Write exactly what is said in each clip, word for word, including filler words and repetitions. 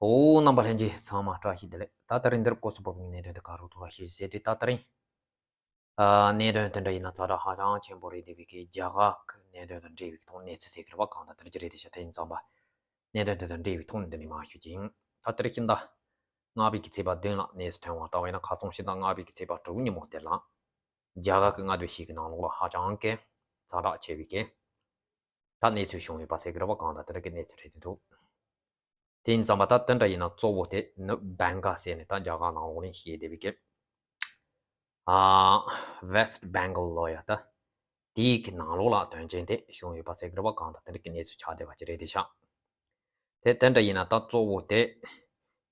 ཨོ། རྣམ་པ་ལྷན་རྒྱས་ཚང་མ་བཀྲ་ཤིས་བདེ་ལེགས། ད་ད་རིང་འདིར་སྐོར་ཚོགས་པ་གི་གནད་དོན་དེ་ག་རུ་ཐུག་ལ་ཤེས་ཟེར་དུས། ད་ད་རིང་ཨ་གནད་དོན་དེ་འདྲ་ཡིན་ན་ཛ་དྲག་ཧ་ཅང་ཆེན་པོ་རེད། དེ་བས་ཀྱི་རྒྱ་གར་གི་གནད་དོན་དང་འབྲེལ་བའི་ཐོག་གནས་ཚུལ་ཟེར་གི་རེད་པ། གང་ལྟར་དེ་འདྲ་ཅིག་རེད་དེ་ཤག་དེ་ཡིན་ཙང་པ་གནད་དོན་དེ་དང་འབྲེལ་བའི་ཐོག་ནས་འདི་ནས་མར་ཞུ་རྒྱུ་ཡིན། ད་ད་རིང་ཕྱི་ཟླ་ལྔ་པའི་གི་ཚེས་པ་བདུན་ལ་གནས་ཚུལ་ཐོན་པ་ལྟ་བ་ཡིན་ན། ཁ་སང་ཕྱི་ཟླ་ལྔ་པའི་གི་ཚེས་པ་དྲུག་ཉིན་མོ་དེ་ལ་རྒྱ་གར་གི་མངའ་སྡེ་ཞིག་གི་ནང་ལོགས་ལ་ཧ་ཅང་གི་ཛ་དྲག་ཆེ་བའི་གི་ད་གནས་ཚུལ་བྱུང་ཡོད་པ་ཟེར་གི་རེད་པ། གང་ལྟར་དེ་འདྲ་གི་གནས་ཚུལ་རེད་དེ་འདུག་དེ་ཡིན་ཙང་པ་ད་དེ་འདྲ་ཡིན་ན་གཙོ་བོ་དེ་ནུབ་བྷེང་གྷལ་ཟེར་ནས་ད་རྒྱ་གར་ནང་ལོགས་ནས་བཤད་བསྡད་པའི་གི་ཨ་West Bengal ལོ་ཡ། ད་དེའི་གི་ནང་ལོགས་ལ་དོན་རྐྱེན་དེ་བྱུང་ཡོད་པ་ཟེར་གི་རེད་པ། གང་ལྟར་དེ་འདྲ་གི་གནས་ཚུལ་ཆགས་བསྡད་པ་ཅིག་རེད་དེ་ཤག་དེ་དེ་འདྲ་ཡིན་ན་ད་གཙོ་བོ་དེ་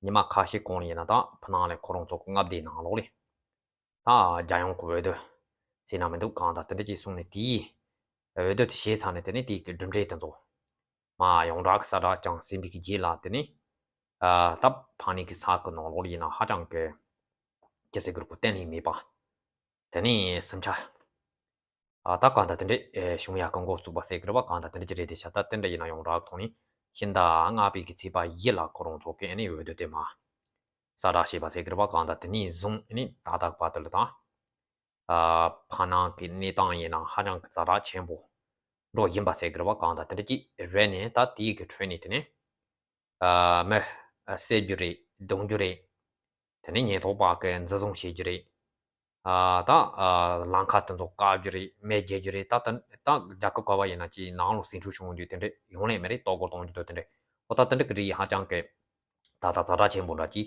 ཉི་མ་ཁ་ཤས་གོང་ལ་ཡིན་ན་ད་ཕ་ནང་ལ་ཁོ་རང་ཚོ་གི་མངའ་སྡེའི་ནང་ལོགས་ལ་ད་རྒྱལ་ཡོངས་ཀྱི་འོས་བསྡུ་ཟེར་ན་མི་འདུག་གང་ལྟར་དེ་འདྲ་ཅིག་སོང་ནས་དེའི་འོས་བསྡུ་དེ་བྱས་ཚར་ནས། དེ་ནས་དེའི་གི་གྲུབ་འབྲས་དེ་ཚོ་མར་ཡོངས་གྲགས་གསལ་བསྒྲགས་བསྐྱངས་ཟིན་པའི་གི་རྗེས་ལ། དེ་ནས་ཨ་ད་ཕ་ནང་གི་ས་ཁུལ་ནང་ལོགས་ལ་ཡིན་ན་ཧ་ཅང་གི་ཅི་ཟེར་དགོས་རེད་པ། བརྟན་ལྷིང་མེད་པ། དེ་ནས་ཟིང་ཆ་ཨ་ད་གང་ལྟར་དེ་འདྲ་ཨེ་བྱུང་ཡག་གི་འགོ་བཙུགས་པ་ཟེར་གི་རེད་པ། གང་ལྟར་དེ་འདྲ་ཅིག་རེད་དེ་ཤག་ད་དེ་འདྲ་ཡིན་ན་ཡོངས་གྲགས་ཐོག་ནས་ཕྱི་ཟླ་ལྔ་པའི་གི་ཚེས་པ་བཞི་ལ་ཁོ་རང་ཚོ་གི་ཨ་ནི་འོས་བསྡུ་དེ་མར་གསལ་བསྒྲགས་བྱས་པ་ཟེར་གི་རེད་པ། གང་ལྟར་དེ་ནས་བཟུང་ཨ་ནི་ད་ལྟ་བར་དུ་ལ་ད་ཨ་ཕ་ནང་གི་གནས་སྟངས་ཡིན་ན་ཧ་ཅང་གི་ཛ་དྲག་ཆེན་པོ་འགྲོ་བཞིན་པ་ཟེར་གི་རེད་པ། གང་ལྟར་དེ་འདྲ་ཅིག་རེད་ནས། ད་དེའི་གི་ཁྲོད་ནས་དེ་ནས་ཨ་མི་ཨ་བསད་རྒྱུ་རེད། རྡུང་རྒྱུ་རེད། དེ་ནས་ཉེན་རྟོག་པ་གིས་འཛིན་བཟུང་བྱེད་རྒྱུ་རེད། ཨ་ད་ཨ་ལམ་ཁ་དེ་ཚོ་བཀག་རྒྱུ་རེད། མེ་རྒྱག་རྒྱུ་རེད། ད་ད་ད་རྒྱལ་ཁབ་ག་བ་ཡིན་ན་ཅིག་ནང་ལོགས་ཟིང་འཁྲུག་བྱུང་རྒྱུ་དེ་འདྲ་ཡོང་ལེ་མེད་རེད། ལྟོ་གོས་གཏོང་རྒྱུ་དང་དེ་འདྲ། འོ་ད་དེ་འདྲ་གི་རིགས་ཧ་ཅང་གི་ད་ལྟ་ཛ་དྲག་ཆེན་པོ་འདྲ་ཅིག་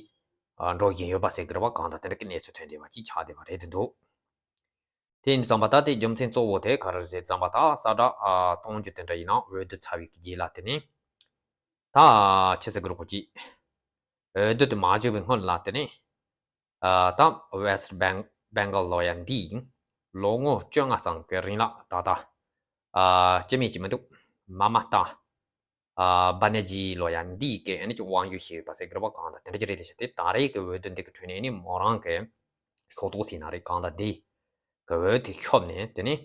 ཨ་འགྲོ་བཞིན་ཡོད་པ་ཟེར་གི་རེད་པ། གང་ལྟར་དེ་འདྲ་གི་གནས་ཚུལ་ཐོན་བསྡད་པ་ཅིག་ཆགས་བསྡད་པ་རེད་དེ་འདུག་དེ་ཡིན་ཙང་པ་ད་དེ་རྒྱུ་མཚན་གཙོ་བོ་དེ་ག་རེ་རེད་ཟེར་ཙང་པ། ད་གསལ་བསྒྲགས་ཨ་གཏོང་རྒྱུ་དེ་འདྲ་ཡིན་ན་འོས་བསྡུ་ཚར་བའི་གི་རྗེས་ལ་དེ་ནས་ད་ཆི་ཟེར་དགོས་རེད་པ། ཅིག་འོས་བསྡུ་དེ་མ་བྱས་པའི་སྔོན་ལ་དེ་ནས་ཨ་ད་West Beng- Bengal ལོ་ཡ་འདིས་ལོ་ངོ་བཅོ་ལྔ་ཙམ་གི་རིང་ལ་ད་ལྟ་ཨ་སྐྱེ་དམན་ཅིག་མི་འདུག་མ་མ་ཏཱ་ཨ་བྷ་ནར་ཇི་ལོ་ཡ་འདིས་གི་ཨ་ནི་ཅིག་དབང་སྒྱུར་བྱས་ཡོད་པ་ཟེར་གི་རེད་པ། གང་ལྟར་དེ་འདྲ་ཅིག་རེད་དེ་ཤག་དེ་ད་རེས་ཀྱི་འོས་བསྡུ་འདི་གི་ཁྲོད་ནས་ཨ་ནི་མོ་རང་གི་ཤོག་ཐོག་ཟེར་ན་རེད། གང་ལྟར་འདི་གི་འོས་དེ་ཤོར་ནས། དེ་ནས་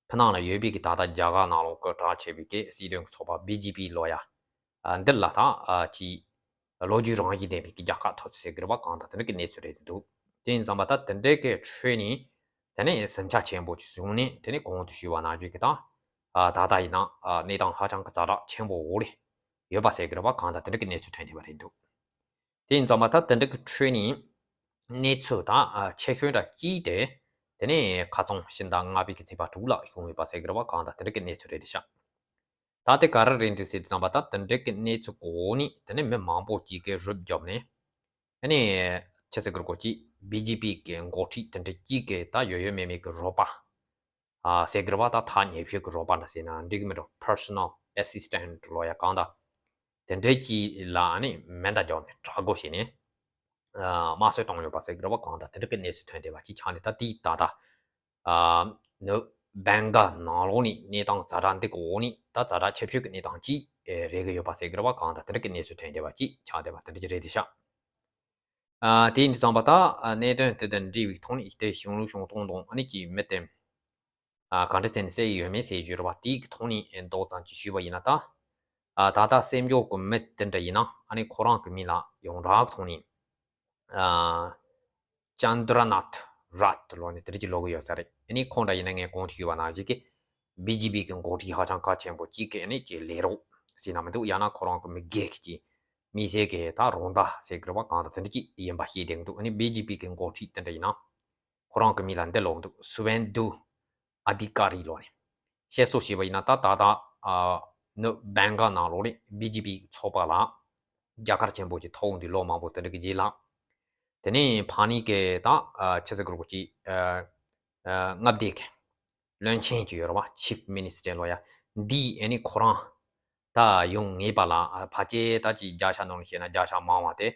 ཕ་ནང་ལ་ཡོད་པའི་གི་ད་ལྟ་རྒྱ་གར་ནང་ལོགས་ཀྱི་གྲགས་ཆེ་བའི་གི་སྲིད་དོན་གྱི་ཚོགས་པ་བི་ཇེ་པི་ལོ་ཡ་ཨ་འདི་ལ་ད་ཨ་ཅིག་ལོ་རྒྱུས་རང་བཞིན་ལྡན་པའི་གི་རྒྱལ་ཁ་ཐོབ་ཚུལ་ཟེར་གི་རེད་པ། གང་ལྟར་དེ་འདྲ་གི་གནས་ཚུལ་རེད་འདུག་དེ་ཡིན་ཙང་པ་ད་དེ་འདྲ་གི་ཁྲོད་ནས་དེ་ནས་ཟིང་ཆ་ཆེན་པོ་ཅིག་བྱུང་ནས། དེ་ནས་གོང་དུ་ཞུས་པ་ནང་བཞིན་གི་ད་ཨ་ད་ལྟ་ཡིན་ན་ཨ་གནས་སྟངས་ཧ་ཅང་གི་ཛ་དྲག་ཆེན་པོ་འོག་ལ་ཡོད་པ་ཟེར་གི་རེད་པ། གང་ལྟར་དེ་འདྲ་གི་གནས་ཚུལ་ཐོན་བསྡད་པ་རེད་འདུག་དེ་ཡིན་ཙང་མ་ད་དེ་འདྲ་གི་ཁྲོད་ནས་གནས་ཚུལ་དང་ཨ་ཆེ་ཤོས་འདྲ་གཅིག་དེ། དེ་ནས་ཁ་སང་ཕྱི་ཟླ་ལྔ་པའི་གི་ཚེས་པ་དྲུག་ལ་བྱུང་ཡོད་པ་ཟེར་གི་རེད་པ། གང་ལྟར་དེ་འདྲ་གི་གནས་ཚུལ་རེད་དེ་ཤག་ད་དེ་ག་རེ་རེད་འདུག་ཟེར་དུས་ཙམ་པ། ད་དེ་འདྲ་གི་གནས་ཚུལ་གོ་ནས་དེ་ནས་མི་མང་པོ་གཅིག་གིས་རུབ་བརྒྱབ་ནས། ཨ་ནི་ཆི་ཟེར་གི་རེད་གོ། ཅིག་བི་ཇེ་པི་གི་འགོ་ཁྲིད་དེ་འདྲ་གཅིག་གི་ད་ཡོད་ཡོད་མེད་མེད་གི་རོགས་པ། ཨ་ཟེར་གི་རེད་པ། ད་ཐག་ཉེ་ཤོས་ཀྱི་རོགས་པ་འདྲ་ཟེར་ན་འགྲིག་གི་མི་འདུག Personal Assistant ལོ་ཡ་གང་ད། དེ་འདྲའི་གཅིག་ལ་ཨ་ནི་མེ་མདའ་རྒྱག་ནས་དྲག་རྒོལ་བྱས་ནས་ཨ་དམར་གསོད་བཏང་ཡོད་པ་ཟེར་གི་རེད་པ། གང་ད་དེ་འདྲ་གི་གནས་ཚུལ་ཐོན་བསྡད་པ་ཅིག་ཆགས་ནས། ད་དེ་ད་ད་ཨ་ནུབ་བྷེང་གྷལ་ནང་ལོགས་ནས་གནས་སྟངས་ཛ་དྲག་འདི་གི་འོག་ནས་ད་ཛ་དྲག་ཆེ་ཤོས་ཀྱི་གནས་སྟངས་ཅིག་ཨེ་རེད་གི་ཡོད་པ་ཟེར་གི་རེད་པ། གང་ད་དེ་འདྲ་གི་གནས་ཚུལ་ཐོན་བསྡད་པ་ཅིག་ཆགས་བསྡད་པ་དེ་འདྲ་ཅིག་རེད་དེ་ཤག་ཨ་དེ་ཡིན་དུས་ཙམ་པ་ད་ཨ་གནད་དོན་དེ་དང་འབྲེལ་བའི་ཐོག་ནས་ཨི་ཏེ་གཞུང་ལུགས་གཞུང་སྟོང་དང་ཨ་ནི་ཀྱི་མི་དེ་ཨ་ག་འདྲ་བྱས་ནས་བསད་ཡོད་མེད་ཟེར་རྒྱུ་རེད་པ། དེའི་གི་ཐོག་ནས་ཨེ་མདོ་ཙམ་ཅིག་ཞུས་པ་ཡིན་ན། ད་ཨ་ད་ལྟ་གསད་འཇོག་གི་མི་དེ་འདྲ་ཡིན་ན་ཨ་ནི་ཁོ་རང་གི་མིང་ལ་ཡོངས་གྲགས་ཐོག་ནས་ཨ་ཅན་དྲ་ནཱཐ་རཱཐ་ལོ་ནས་དེ་འདྲ་ཅིག་ལབ་གི་ཡོད་ས་རེད། ཨ་ནི་ཁོང་འདྲ་ཡིན་ན་ངས་གོང་དུ་ཞུས་པ་ནང་བཞིན་གི་བི་ཇེ་པི་གི་འགོ་ཁྲིད་ཧ་ཅང་གལ་ཆེན་པོ་གཅིག་གི་ཨ་ནི་ཀྱི་ལས་རོགས་ཟེར་ན་མི་འདུག་ཡང་ན་ཁོ་རང་གི་མི་སྒེར་གྱི་མི་སེར་གྱི་ད་རོགས་ཟླ་ཟེར་གི་རེད་པ། གང་ད་དེ་འདྲ་ཅིག་ཡིན་པ་ཤེས་བསྡད་འདུག་ཨ་ནི་བི་ཇེ་པི་གི་འགོ་ཁྲིད་དེ་འདྲ་ཡིན་ན་ཁོ་རང་གི་མིང་ལ་འདི་ལབ་འདུག་སུ་ཝེན་དུ་ཨ་དྷི་ཀ་རི་ལོ་ནས། བཤད་སྲོལ་བྱས་པ་ཡིན་ན་ད་ད་ལྟ་ཨ་ནུབ་བྷེང་གྷལ་ནང་ལོགས་ནས་བི་ཇེ་པི་ཚོགས་པ་ལ་རྒྱལ་ཁ་ཆེན་པོ་ཅིག་ཐོབ་འདུག་ལོ་མང་པོ་དེ་འདྲ་གི་རྗེས་ལ། དེ་ནས་ཕ་ནི་གི་ད་ཨ་ཆི་ཟེར་གི་རེད་གོ། ཅིག་ཨ་ཨ་མངའ་སྡེ་གི་བློན་ཆེན་ཅིག་ཡོད་རེད་པ། ཆིབ་མི་ནི་སི་ཊར་ལོ་ཡ། འདིས་ཨ་ནི་ཁོ་རང་ད་ཡོང་ངེས་པ་ལ། ཨ་ཕལ་ཆེར་ད་ཅིག་བརྒྱ་ཆ་ནང་ནས་བཤད་ན་བརྒྱ་ཆ་མང་བ་དེ་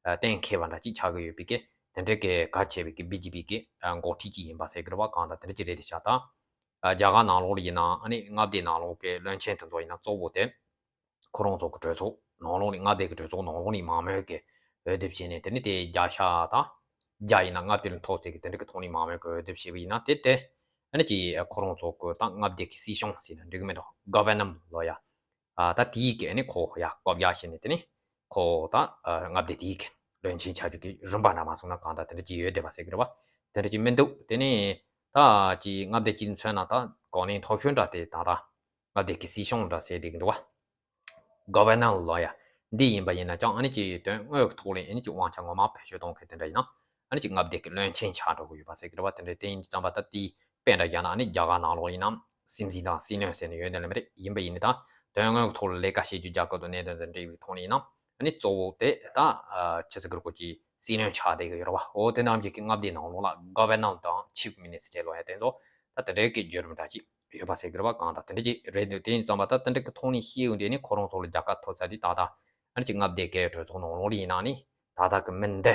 ཨ་གཏན་འཁེལ་བ་འདྲ་ཅིག་ཆགས་ཀྱི་ཡོད་པའི་གི་དེ་འདྲའི་གི་གལ་ཆེ་བའི་གི་བི་ཇེ་པི་གི་ཨ་འགོ་ཁྲིད་ཅིག་ཡིན་པ་ཟེར་གི་རེད་པ། གང་ད་དེ་འདྲ་ཅིག་རེད་དེ་ཤག་ད་ཨ་རྒྱ་གར་ནང་ལོགས་ལ་ཡིན་ན་ཨ་ནི་མངའ་སྡེ་ནང་ལོགས་གི་བློན་ཆེན་དེ་ཚོ་ཡིན་ན་གཙོ་བོ་དེ་ཁོ་རང་ཚོ་གི་གྲོས་ཚོགས་ནང་ལོགས་ནས། མངའ་སྡེ་གི་གྲོས་ཚོགས་ནང་ལོགས་ནས་མང་མོས་ཀྱི་འོས་བསྡུ་བྱས་ནས། དེ་ནས་དེ་བརྒྱ་ཆ་ད་བརྒྱ་ཡིན་ན་ལྔ་བཅུ་ལ་ཐོབ་ཚད་ཀྱི་དེ་འདྲ་གི་ཐོག་ནས་མང་མོས་ཀྱི་འོས་བསྡུ་བྱས་པ་ཡིན་ན། དེ་དེ་ཨ་ནི་ཅིག་ཁོ་རང་ཚོ་གི་ད་མངའ་སྡེ་གི་སྲིད་གཞུང་ཟེར་ན་འགྲིག་གི་མེད་དོ། གྷ་ཝར་ནར་ལོ་ཡ། ཨ་ད་དེའི་གི་ཨ་ནི་ཁོ་ཡ་བཀོད་རྒྱ་བྱས་ནས། དེ་ནས་ ཁོ་ད་མངའ་སྡེ་དེའི་གི་བློན་ཆེན་ཆགས་རྒྱུ་གི་རིམ་པ་འདྲ་མ་སོང་ན་གང་ལྟར་དེ་འདྲ་ཅིག་ཡོད་བསྡད་པ་ཟེར་གི་རེད་བ། དེ་འདྲ་ཅིག་མི་འདུག་དེ་ནས་ད་ཅིག་མངའ་སྡེ་གཅིག་མཚོན་ན་ད་གོ་གནས་མཐོ་ཤོས་འདྲ་དེ་ད་ད་མངའ་སྡེ་གི་སྲིད་སྐྱོང་འདྲ་ཟེར་བསྡད་གི་འདུག་བ། གོ་ཝར་ནར་ལོ་ཡ། འདི་ཡིན་པ་ཡིན་ན་ཀྱང་ཨ་ནི་ཅིག་དོན་དངོས་ཀྱི་ཐོག་ལ་ཨ་ནི་ཅིག་དབང་ཆ་ངོ་མ་བེད་སྤྱོད་གཏོང་མཁན་དེ་འདྲ་ཡིན་ན། ཨ་ནི་ཅིག་མངའ་སྡེ་གི་བློན་ཆེན་ཆགས་འགྲོ་གི་ཡོད་པ་ཟེར་གི་རེད་བ། དེ་འདྲ་དེ་ཡིན་དུས་ཙམ་པ་ད་དེའི་དཔེ་འདྲ་བཞག་ན་ཨ་ནི་རྒྱ་གར་ནང་ལོགས་ཡིན་ན་སྲིད་འཛིན་དང་སྲིད་བློན་ཟེར་ནས་ཡོད་ནི་ལ་མི་རེད། ཡིན་པ་ཡིན་ནི་ད་དོན་དངོས་ཀྱི་ཐོག་ལ་ལས་ཀ་བྱེད་རྒྱུ་རྒྱ་སྐད་དུ་གནད་དོན་དང་འབྲེལ་བའི་ཐོག་ནས་ཡིན་ན་ཨ་ནི་གཙོ་བོ་དེ་ད་ཆི་ཟེར་གི་རེད་གོ་ཅིག་སྲིད་བློན་ཆགས་བསྡད་གི་ཡོད་རེད་བ། འོ་དེ་རྣམས་ཀྱི་མངའ་སྡེ་ནང་ལོགས་ལ་གོ་ཝར་ནར་དང་ཆིབ་མི་ནི་སི་ཊར་ལོ་ཡ་དེ་ཚོ་ད་དེ་འདྲའི་གི་བརྒྱུད་རིམ་འདྲ་ཅིག་ཡོད་པ་ཟེར་གི་རེད་བ། གང་ལྟར་དེ་འདྲ་ཅིག་རེད་འདུག་དེ་ཡིན་ཙམ་པ་ད་དེ་འདྲ་གི་ཐོག་ནས་ཤེས་ཡོང་དུས་ནི་ཁོ་རང་ཚོ་ལ་རྒྱལ་ཁ་ཐོབ་ཚར་དུས་ད་ལྟ་ཨ་ནི་ཅིག་མངའ་སྡེ་གི་གྲོས་ཚོགས་ནང་ལོགས་ལ་ཡིན་ན་ནི་ད་ལྟ་གི་མི་འདི་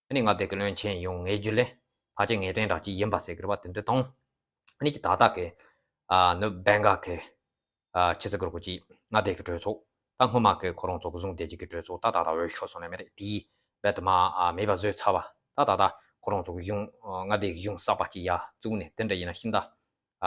ཨ་ནི་མངའ་སྡེ་གི་བློན་ཆེན་ཡོང་ངེས་རྒྱུ་ལས་ཕལ་ཆེར་ངེས་གཏན་འདྲ་ཅིག་ཡིན་པ་ཟེར་གི་རེད་བ། དེ་འདྲ་དང་ཨ་ནི་ཅིག་ད་ལྟ་གི་ཨ་ནི་བེང་གལ་གི་ཨ་ཆི་ཟེར་གི་རེད་གོ་ཅིག་མངའ་སྡེ་གི་གྲོས་ཚོགས་ད་སྔོན་མ་གི་ཁོ་རང་ཚོ་གི་བཟུང་བསྡད་ཀྱི་གི་གྲོས་ཚོགས་ད་ད་ལྟ་འོས་ཤོར་སོང་ནི་མ་རེད། དེའི་རྦད་དེ་མར་ཨ་མེད་པ་བཟོས་ཚར་བ། ད་ད་ལྟ་ཁོ་རང་ཚོ་གི་གཞུང་ཨ་མངའ་སྡེ་གི་གཞུང་གསར་པ་ཅིག་ཡར་བཙུགས་ནས་དེ་འདྲ་ཡིན་ན་ཤིན་ཏུ་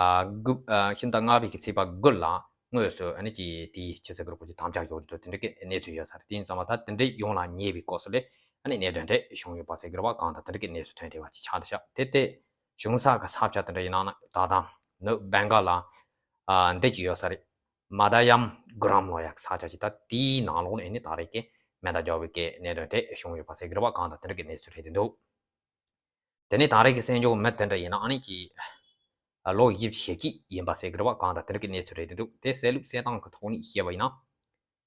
ཨ་དགུ་ཨ་ཤིན་ཏུ་སྔ་བའི་གི་ཚེས་པ་དགུ་ལ་དངོས་སུ་ཨ་ནི་ཅིག་དེའི་ཆི་ཟེར་གི་རེད་གོ་ཅིག་དམ་བཅའ་བཞག་རྒྱུ་དང་དེ་འདྲ་གི་གནས་ཚུལ་ཡོད་ས་རེད། དེ་ཡིན་ཙང་མ་ད་དེ་འདྲ་ཡོང་ལ་ཉེ་བའི་སྐབས་སུ་ལས་ཨ་ནི་གནད་དོན་དེ་བྱུང་ཡོད་པ་ཟེར་གི་རེད་བ། གང་ལྟར་དེ་འདྲ་གི་གནས་ཚུལ་ཐོན་བསྡད་པ་ཅིག་ཆགས་བསྡད་ཤག་དེ་ལྟས་བྱུང་ས་གི་ས་ཆ་དེ་འདྲ་ཡིན་ན་ད་ལྟ་ནི་བེང་གལ་ལ་ཨ་འདི་ཅིག་ཡོད་ས་རེད། མ་ད་ཡམ་གྷ་རམ་ལོ་ཡ་གི་ས་ཆ་ཅིག་ད་དེའི་ནང་ལོགས་ནས་ཨ་ནི་ད་རེས་ཀྱི་མེ་མདའ་རྒྱག་པའི་གི་གནད་དོན་དེ་བྱུང་ཡོད་པ་ཟེར་གི་རེད་བ། གང་ལྟར་དེ་འདྲ་གི་གནས་ཚུལ་རེད་འདུག་དེ་ནས་ད་རེས་ཀྱི་གསན་སྦྱོང་མི་དེ་འདྲ་ཡིན་ན་ཨ་ནི་ཅིག་ལོ་བཞི་བཅུ་ཞེ་གཅིག་ཡིན་པ་ཟེར་གི་རེད་བ། གང་ལྟར་དེ་འདྲ་གི་གནས་ཚུལ་རེད་འདུག་དེ་གསལ་ལུགས་གསལ་སྟངས་ཀྱི་ཐོག་ནས་བཤད་པ་ཡིན་ན།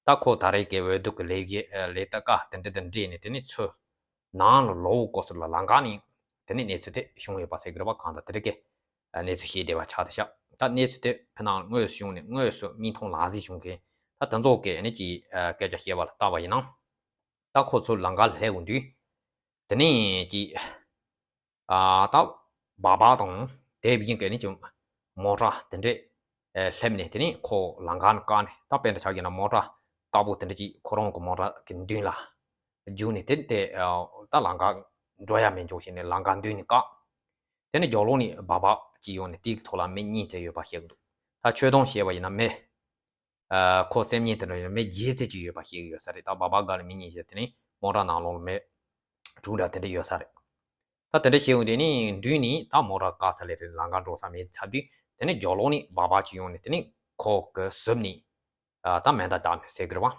ད་ཁོ་ད་རེས་ཀྱི་འོས་བསྡུ་གི་ལས་གཞི་ལས་ཀ་དེ་འདྲ་དང་འབྲེལ་ནས་དེ་ནས་ཚུར་ནང་ལ་ལོག་སྐབས་སུ་ལ་ལང་ཀ་ནས་དེ་ནས་གནས་ཚུལ་དེ་བྱུང་ཡོད་པ་ཟེར་གི་རེད་བ། གང་ལྟར་དེ་འདྲ་གི་གནས་ཚུལ་བཤད་བསྡད་པ་ཆགས་བསྡད་ཤག་ད་གནས་ཚུལ་དེ་ཕི་ནང་དངོས་སུ་བྱུང་ནས་དངོས་སུ་མིག་མཐོང་ལག་ཟིན་བྱུང་མཁན་ད་དེ་ཚོ་གི་ཨ་ནི་ཅིག་སྐད་ཆ་བཤད་པ་ལ་བལྟས་པ་ཡིན་ན། ད་ཁོ་ཚོ་ལང་ཀ་སླེབས་ཡོང་དུས་དེ་ནས་ཅིག་ཨ་ད་སྦག་སྦག་དང་དེ་བཞིན་གྱི་ནི་ཅིག་མོ་ཊ་དེ་འདྲས་ཨེ་སླེབས་ནས་དེ་ནས་ཁོ་ལང་ཀ་ནས་བཀག་ནས། ད་དཔེ་འདྲ་ཆགས་ཀྱི་ན་མོ་ཊ་དཀར་པོ་དེ་འདྲ་ཅིག་ཁོ་རང་གི་མོ་ཊ་གི་མདུན་ལ་རྒྱུག་ནས་དེ་དེ་ཨ་ད་ལང་ཀ་འགྲོ་ཡ་མེད་འཇོག་བྱས་ནས་ལང་ཀ་མདུན་ནས་བཀག་དེ་ནས་རྒྱབ་ལོགས་ནས་སྦག་སྦག་ཅིག་ཡོང་ནས་དེའི་ཐོག་ལ་མི་གཉིས་ཙམ་ཡོད་པ་བཤད་གི་འདུག་ད་ཆོས་དོན་བཤད་པ་ཡིན་ན་མི་ཨ་ཁོ་སེམས་ཉིད་དེ་འདྲ་ཡོད་ན་མི་བརྒྱད་ཙམ་ཅིག་ཡོད་པ་བཤད་ཀྱི་ཡོད་ས་རེད། ད་སྦག་སྦག་སྒང་ལ་མི་གཉིས་ཅིག་དེ་ནས་མོ་ཊ་ནང་ལོགས་ལ་མི་དྲུག་འདྲ་དེ་འདྲ་ཡོད་ས་རེད། ད་དེ་འདྲ་བྱས་ཡོང་དུས་ནི་མདུན་ནས་ད་མོ་ཊ་བཀག་ཚར་ལེ་རེད། ལང་ཀ་འགྲོ་ས་མེད་ཚར་དུས་དེ་ནས་རྒྱབ་ལོགས་ནས་སྦག་སྦག་ཅིག་ཡོང་ནས་དེ་ནས་ཁོ་གི་ཟུར་ནས་ཨ་ད་མེ་མདའ་བརྒྱབ་ནས་ཟེར་གི་རེད་བ།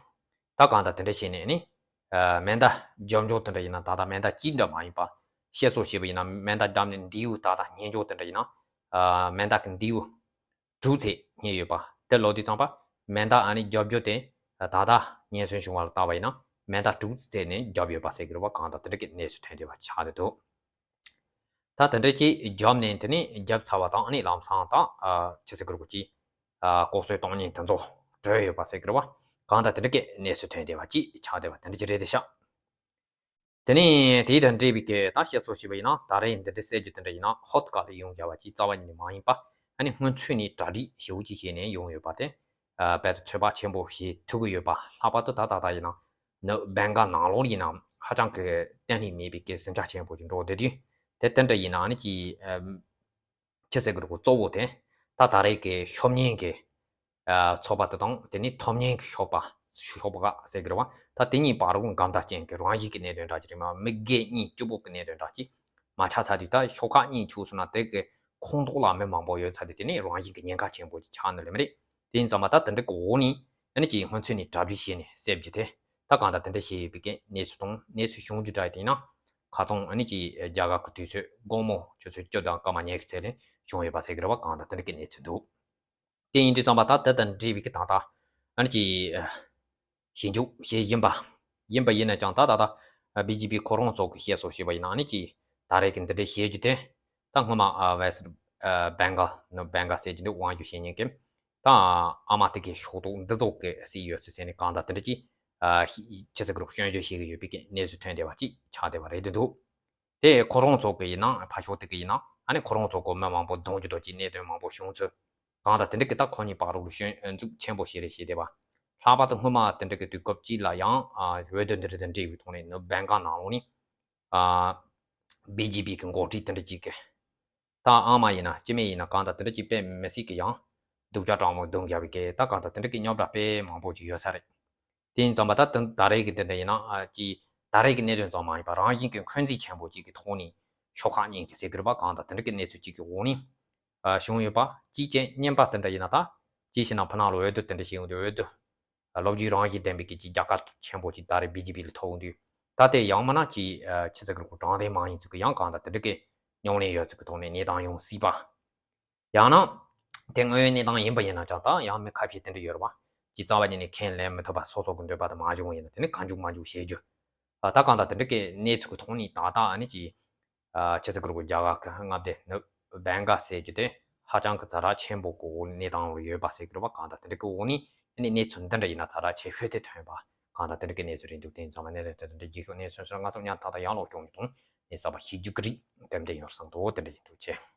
ད་གང་ལྟར་དེ་འདྲ་བྱས་ནས་ནི་ཨ་མེ་མདའ་རྒྱབ་འཇོག་དེ་འདྲ་ཡིན་ན་ད་ལྟ་མེ་མདའ་གཅིག་འདྲ་མ་ཡིན་པ། བཤད་སྲོལ་བྱས་པ་ཡིན་ན་མེ་མདའ་བརྒྱབ་ནས་མདེའུ་ད་ལྟ་སྙན་འཇོག་དེ་འདྲ་ཡིན་ན་ཨ་མེ་མདའ་གི་མདེའུ་དྲུག་ཙམ་རྙེད་ཡོད་པ་དེ་ལོ་དུས་ཙམ་པ་མེ་མདའ་ཨ་ནི་རྒྱབ་འཇོག་དེ་ད་ལྟ་སྙན་སེང་བྱུང་བ་ལ་བལྟས་པ་ཡིན་ན་མེ་མདའ་དྲུག་ཙམ་ནས་རྒྱབ་ཡོད་པ་ཟེར་གི་རེད་བ། གང་ལྟར་དེ་འདྲ་གི་གནས་ཚུལ་ཐོན་བསྡད་པ་ཆགས་བསྡད་འདུག་ད་དེ་འདྲ་ཅིག་རྒྱབ་ནས་དེ་ནས་རྒྱབ་ཚར་བ་དང་ཨ་ནི་ལམ་སང་དང་ཨ་ཆི་ཟེར་གི་རེད་གོ་ཅིག་ཨ་ལྐོག་གསོད་གཏོང་མཁན་དེ་ཚོ་བྲོས་ཡོད་པ་ཟེར་གི་རེད་བ། གང་ལྟར་དེ་འདྲ་གི་གནས་ཚུལ་ཐོན་བསྡད་པ་ཅིག་ཆགས་བསྡད་པ་དེ་འདྲ་ཅིག་རེད་བསྡད་ཤག་དེ་ནས་དེའི་དང་འབྲེལ་བའི་གི་ད་བཤད་སྲོལ་བྱས་པ་ཡིན་ན་ད་རེས་འདི་འདྲའི་གསལ་རྒྱུ་དེ་འདྲ་ཡིན་ན་ཧོད་ག་ལ་ཡོང་བཞག་པ་ཅིག་རྩ་བ་ཉིད་ནས་མ་ཡིན་པ། ཨ་ནི་སྔོན་ཚུད་ནས་གྲ་སྒྲིག་ཞེ་པོ་ཅིག་བྱས་ནས་ཡོང་ཡོད་པ་དེ་ཨ་རྦད་དེ་ཚོད་དཔག་ཆེན་པོ་བྱེད་ཐུབ་ཀྱི་ཡོད་པ། ལྷག་པར་དུ་ད་ད་ལྟ་ཡིན་ན་ནི་བེང་གལ་ནང་ལོགས་ཡིན་ན་ཧ་ཅང་གི་གཏན་ནས་མེད་པའི་གི་ཟིང་ཆ་ཆེན་པོ་ཅིག་འགྲོ་བསྡད་དུས་དེ་དེ་འདྲ་ཡིན་ན་ཨ་ནི་ཅིག་ཨ་ཆི་ཟེར་གི་རེད་གོ་གཙོ་བོ་དེ་ད་ད་རེས་ཀྱི་ཤོབ་ཉན་གྱི་ཨ་ཚོགས་པ་དེ་དང་དེ་ནས་ཐོབ་ཉན་གྱི་ཤོབ་པ་ཤོབ་ག་ཟེར་གི་རེད་བ། ད་དེ་གཉིས་བར་དུ་འགལ་ཟླ་ཅན་གྱི་རང་བཞིན་གྱི་གནད་དོན་འདྲ་ཅིག་རེད་མ། མི་སྒེར་གཉིས་གཅིག་པོ་གི་གནད་དོན་འདྲ་ཅིག་མ་ཆགས་ཚར་དུས་ད་ཤོབ་ག་གཉིས་འཆུགས་སོང་ན་དེ་གི་ཁོངས་གཏོགས་ལ་མི་མང་པོ་ཡོད་ཚར་དུས་དེ་ནས་རང་བཞིན་གྱི་ཉེན་ཁ་ཆེན་པོ་ཅིག་ཆགས་ནི་ལེ་མི་རེད། དེ་ཡིན་ཙང་མ་ད་དེ་འདྲ་གི་འོག་ནས་ཨ་ནི་ཅིག་སྔོན་ཚུད་ནས་གྲ་སྒྲིག་བྱས་ནས་སླེབས་རྒྱུ་དེ་ད་གང་ལྟར་དེ་འདྲ་བྱས་ཡོད་པའི་གི་གནས་ཚུལ་དང་གནས་ཚུལ་བྱུང་རྒྱུ་འདྲ་དེ་ཡིན་ན་ཁ་ཚང་ཨ་ནི་ཅིག་རྒྱ་གར་གྱི་དུས་ཚོད་དགོང་མོ་ཆུ་ཚོད་བཅུ་དང་སྐར་མ་ཉི་ཤུ་ཙམ་ལ་བྱུང་ཡོད་པ་ཟེར་གི་རེད་བ། གང་ལྟར་དེ་འདྲ་གི་གནས་ཚུལ་འདུག་དེ་ཡིན་དུས་ཙམ་པ་ད་དེ་དང་འབྲེལ་བའི་གི་ད་ལྟ་ཨ་ནི་ཅིག་ཞིབ་འཇུག་བྱེད་བཞིན་པ་ཡིན་པ་ཡིན་ན་ཀྱང་ད་ད་ལྟ་བི་ཇེ་པི་ཁོ་རང་ཚོ་གི་བཤད་སྲོལ་བྱས་པ་ཡིན་ན་ཨ་ནི་ཅིག་ད་རེས་ཀྱི་འདི་འདྲའི་བྱེད་རྒྱུ་དེ་ད་སྔོན་མ་ཨ་West Bengal ནི་Bengal ཟེར་གྱི་འདུག་དབང་སྒྱུར་བྱེད་མཁན་གྱི་ད་ཨ་མ་དེ་གའི་ཕྱོགས་གཏོགས་འདི་ཚོ་གི་སྲིད་ཡོད་ཚུལ་ཟེར་ནས་གང་ལྟར་དེ་འདྲ་ཅིག་ཨ་ཆི་ཟེར་གི་རེད་སྐྱོན་བརྗོད་བྱེད་ཀྱི་ཡོད་པའི་གི་གནས་ཚུལ་ཐོན་བསྡད་པ་ཅིག་ཆགས་བསྡད་པ་རེད་འདུག་དེ་ཁོ་རང་ཚོ་གི་ཡིན་ན་ཕར་ཕྱོགས་དེ་གི་ཡིན་ན་ཨ་ནི་ཁོ་རང་ཚོ་གི་མི་མང་པོ་གདུང་རྒྱུ་དང་ཅིག་གནད་དོན་མང་པོ་བྱུང་ཚུལ་གང་ལྟར་དེ་འདྲ་གི་ད་ཁོ་གཉིས་བར་དུ་ཞོན་འཛུགས་ཆེན་པོ་ཞིག་རེད་བྱས་བསྡད་པ། ལྷག་པར་དུ་སྔོན་མ་དེ་འདྲ་གི་དུས་སྐབས་གཅིག་ལ་ཡང་ཨ་འོས་བསྡུ་འདི་འདྲ་དང་འབྲེལ་བའི་ཐོག་ནས་ནི་བེང་གལ་ནང་ལོགས་ནས་ཨ་བི་ཇེ་པི་གི་འགོ་ཁྲིད་དེ་འདྲ་ཅིག་གི་ད་ཨ་མ་ཡིན་ན་སྐྱེ་དམན་ཡིན་ན་གང་ལྟར་དེ་འདྲ་ཅིག་དཔེ་མི་སྲིད་གི་ཡང་སྡུག་ཅག་དྲང་མོ་གདུང་རྒྱབ་པའི་གི་ད་གང་ལྟར་དེ་འདྲ་གི་རྙོག་དྲ་དཔེ་མང་པོ་ཅིག་ཡོད་ས་རེད། དེ་ཡིན་ཙང་མ་ད་དུང་ད་རེས་ཀྱི་དེ་འདྲ་ཡིན་ན་ཨ་ཅིག་ད་རེས་ཀྱི་གནད་དོན་ཙམ་མ་ཡིན་པར་རང་བཞིན་གྱི་འཁོན་འཛིན་ཆེན་པོ་ཅིག་གི་ཐོག་ནས་ཤོག་ཁག་གཉིས་ཀྱི་ཟེར་གི་རེད་པ། གང་ལྟར་དེ་འདྲ་གི་གནས་ཚུལ་ཅིག་གི་འོག་ནས་ཨ་བྱུང་ཡོད་པ། གཅིག་བྱས་བརྙན་པར་དེ་འདྲ་ཡིན་ན་ད་ཅིག་བྱས་ན་ཕ་ནང་ལ་འོས་བསྡུ་དེ་འདྲ་བྱས་ཡོང་དུས་འོས་བསྡུ་ལོ་རྒྱུས་རང་བཞིན་ལྡན་པའི་གི་ཅིག་རྒྱལ་ཁ་ཆེན་པོ་ཅིག་ད་རེས་བི་ཇེ་པི་ལ་ཐོབ་ཡོང་དུས། ད་དེ་ཡང་མིན་ན་ཅིག་ཨ་ཆི་ཟེར་གི་རེད་གོ། དྲང་བདེན་མ་ཡིན་ཚུལ་གི་ཡང་གང་ལྟར་དེ་འདྲ་གི་ཉམས་ལེན་ཡོད་ཚུལ་གི་ཐོག་ནས་གནས་སྟངས་ཡོང་སྲིད་པ། ཡང་ན། དེ་དངོས་ཡོད་གནས་སྟངས་ཡིན་པ་ཡིན་ན་ཀྱང་ད་ཡང་མི་ཁ་ཤས་དེ་འདྲ་ཡོད་རེད་པ། ཅིག་རྩ་བ་ཉིད་ནས་ཁས་ལེན་མི་ཐུབ་པ་སོ་སོ་གི་འདོད་པ་དེ་མ་བྱུང་བ་ཡིན་ན་དེ་ནི་གང་བྱུང་མ་བྱུང་བྱེད་རྒྱུ། ཨ་ད་གང་ལྟར་དེ་འདྲ་གི་གནས་ཚུལ་གི་ཐོག་ནས་ད་ལྟ་ཨ་ནི་ཅིག་ཨ་ཆི་ཟེར་གི་རེད་གོ། རྒྱ་གར་གི་མངའ་སྡེ་ནི་བེང་ག་ཟེར་རྒྱུ་དེ་ཧ་ཅང་གི་ཛ་དྲག་ཆེན་པོ་གི་འོག་གནས་སྟངས་ལ་ཡོད་པ་ཟེར་གི་རེད་པ། གང་ལྟར་དེ་འདྲ་གི་འོག་ནས་ཨ་ནི་གནས་ཚུལ་འདི་འདྲ་ཡིན་ན་ཛ་དྲག་ཆེ་ཤོས་དེ་ཐོན་པ། གང་ལྟར་དེ་འདྲ་གི་གནས་ཚུལ་རེད་འདུག་དེ་ཡིན་ཙང་མ་གནད་དོན་དེ་འདྲ་རྒྱལ་ཁབ་གནས་ཚུལ་སོགས་ང་ཚོ་ཉམ་ཐག་ཏུ་ཡང་ལོག་སྐྱོང་རྒྱུ་དང་ནས་གསར་པ་ཤེས་རྒྱུ་གི་རིགས་དེ་འདྲ་ཡོང་བསམ་འདུག་དེ་འདྲ་ཡིན་འདུག་ཅེས།